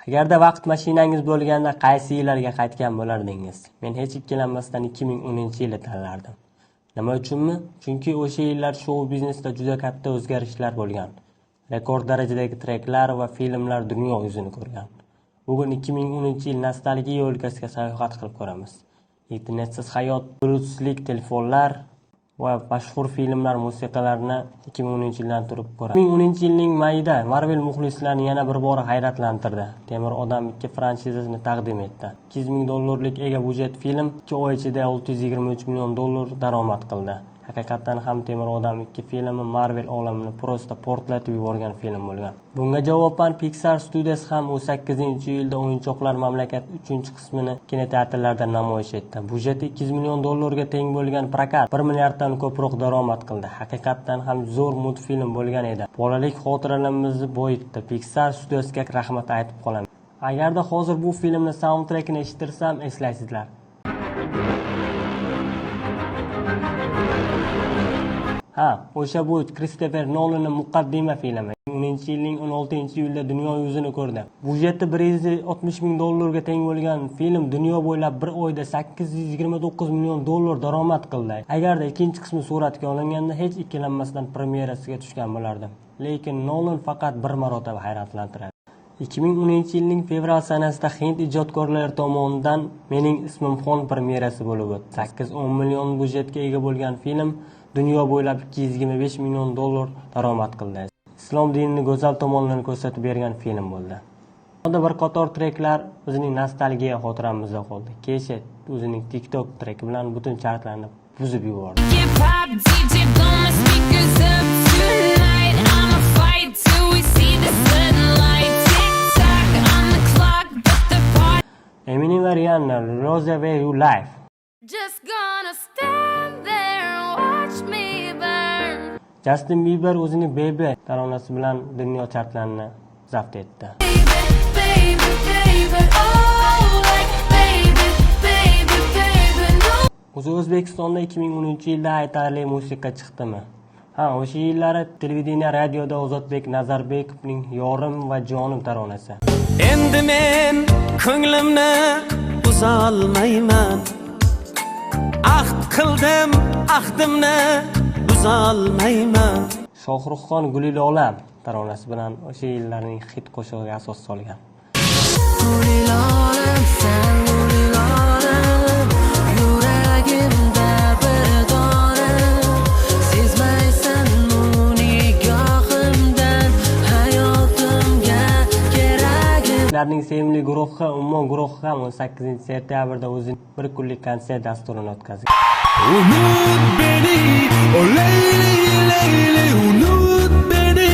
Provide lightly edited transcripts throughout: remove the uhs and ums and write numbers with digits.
Agarda vaqt mashinangiz bo'lganda qaysi yillarga qaytgan bo'lardingiz? Men hech ikkilanmasdan 2010-yilni tanlardim. Nima uchunmi? Chunki o'sha yillar shou biznesda juda katta o'zgarishlar bo'lgan. Rekord darajadagi treklar va filmlar dunyo yuzini ko'rgan. Bugun 2010-yil nostalgiya o'lkasiga sayohat qilib ko'ramiz. Internetsiz hayot, bluetoothlik telefonlar va mashhur filmlar musiqalarini 2010-yildan turib ko'ramiz. 2010-yilning mayida Marvel muxlislarini yana bir bor hayratlantirdi. Temir odam 2 franshizasini taqdim etdi. 200 ming dollarlik ega budjet film 2 oy ichida 623 million dollar daromad qildi. Haqiqatan ham Temir odam 2 filmi Marvel olamini prosta portlatib yuborgan film bo'lgan. Bunga javoban Pixar studiyasi ham 18-iyulda O'yinchoqlar mamlakati 3-qismini kinoteatrlarda namoyish etdi. Budjeti 200 million dollarga teng bo'lgan prokat 1 milliarddan ko'proq daromad qildi. Haqiqatan ham zo'r multfilm bo'lgan edi. Bolalik xotiralarimizni boyitdi. Pixar studiyasiga rahmat aytib qolaman. Agarda hozir bu filmni soundtrackini eshittirsam eslaysizlar. Ha, o'sha bu Kristofer Nolanning Muqaddima filmi. 10-yilning 16-iyulda dunyo yuzini ko'rdi. Budjeti 160 ming dollarga teng bo'lgan film dunyo bo'ylab bir oyda 829 million dollar daromad qildi. Agarda ikkinchi qismi suratga olinganda hech ikkilanmasdan premyerasiga tushgan bo'lardim. Lekin Nolan faqat bir marotaba hayratlantiradi. 2010-yilning fevral sanasida hind ijodkorlari tomonidan Mening ismim Xon premyerasi bo'lib o'tdi. 8-10 million budjetga ega bo'lgan film dunyo bo'ylab 225 million dollar daromad qildi. Islom dinini go'zal tomonlarini ko'rsatib bergan film bo'ldi. Unda bir qator treklar o'zining nostalgiya xotiramizda qoldi. Kesha o'zining TikTok treki bilan butun chartlarni buzib yubordi. Hip-hop, DJ, blow my speakers up tonight. I'ma fight till we see the sunlight. Tick-tock on the clock, but the party. Eminem va Rihanna, Love the Way You Lie. Just gonna stand there and watch me burn. Justin Bieber o'zining Baby taronasi bilan dunyo chartlarini zabt etdi. Baby, baby, baby, oh, like baby, baby, baby, no. O'zi O'zbekistonda 2010-yilda aytarli musiqa chiqdimi? Ha, o'sha yillari televideniye, radioda Ozodbek Nazarbekovning Yorim va Jonim taronasi. Endi men ko'nglimni uzolmayman. Ahd qildim, ahdimni buzolmayman. Shohruxxon Guli Lolam taronasi bilan o'sha yillarning hit qo'shig'iga asos solgan. Guli lolam, sen guli lolam, yuragimda bir dona, sezmaysan nigohimdan hayotimga keragim. Ularning sevimli guruhi Ummon guruhi ham 18 sentyabrda o'zining bir kunlik konsert dasturini o'tkazgan. Unut beni, oh Leyli, Leyli, unut beni,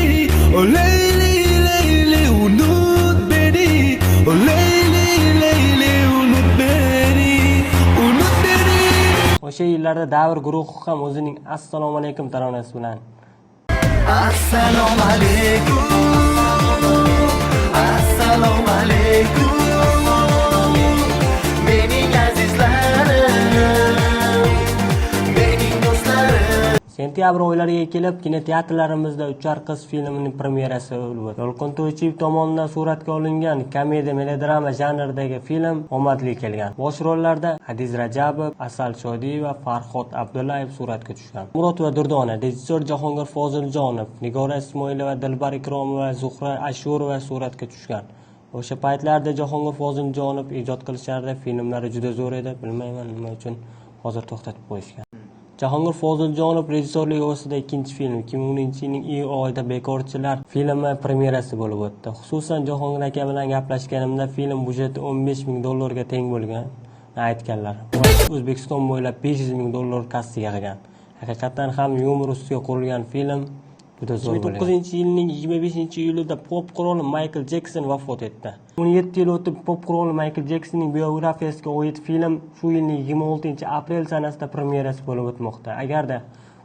oh Leyli, Leyli, unut beni, oh Leyli, Leyli, unut beni, unut beni. O'sha yillarda Davr guruhi ham o'zining Assalomu alaykum taronasi bilan Assalomu alaykum, assalomu alaykum, mening azizlarim, mening do'stlarim. Sentyabr oylariga kelib kinoteatrlarimizda Uchar qiz filmining premyerasi bo'lib o'tdi. Yolqin To'ychiyev tomonidan suratga olingan komediya melodrama janridagi film omadli kelgan. Bosh rollarda Adiz Rajabov, Asal Shodiyeva, Farhod Abdullayev suratga tushgan. Murod va Durdona, rejissyor Jahongir Foziljonov, Nigora Ismoilova, Dilbar Ikromova, Zuhra Ashurova suratga tushgan. O'sha paytlarda Jahongir Foziljonov ijod qilishardi, filmlari juda zo'r edi. Bilmayman nima uchun hozir to'xtatib qo'yishgan. Jahongir Foziljonov rejissyorligi ostida ikkinchi film 2010-yilning iyul oyida Bekorchilar filmi premyerasi bo'lib o'tdi. Xususan, Jahongir aka bilan gaplashganimda film budjeti 15 ming dollarga teng bo'lganini aytganlar. Va O'zbekiston bo'ylab 500 ming dollar kassaga yig'gan. Haqiqatan ham yumor ustiga qurilgan film juda zo'r bo'lgan. 2009-yilning 25-iyulida pop qiroli Maykl Jekson vafot etdi. 17 yil o'tib pop qiroli Maykl Jeksonning biografiyasiga oid film shu yilning 26-aprel sanasida premyerasi bo'lib o'tmoqda. Agarda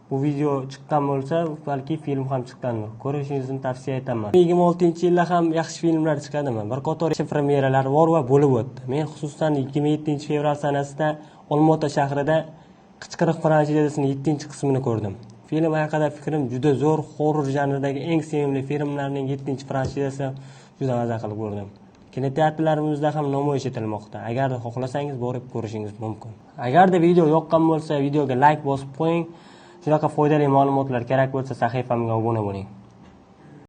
bu video chiqqan bo'lsa, balki film ham chiqqandir. Ko'rishingizni tavsiya etaman. 26-yilda ham yaxshi filmlar chiqadimi? Bir qator premyeralar bor va bo'lib o'tdi. Men xususan 27-fevral sanasida Olmaota shahrida Qichqiriq franshizasining 7-qismini ko'rdim. Film haqida fikrim juda zo'r, horror janridagi eng sevimli filmlarning 7-franshizasi, juda maza qilib ko'rdim. Kinoteatrlarimizda ham namoyish etilmoqda. Agarda xohlasangiz borib ko'rishingiz mumkin. Agarda video yoqqan bo'lsa, videoga like bosib qo'ying. Shunaqa foydali ma'lumotlar kerak bo'lsa, sahifamga obuna bo'ling.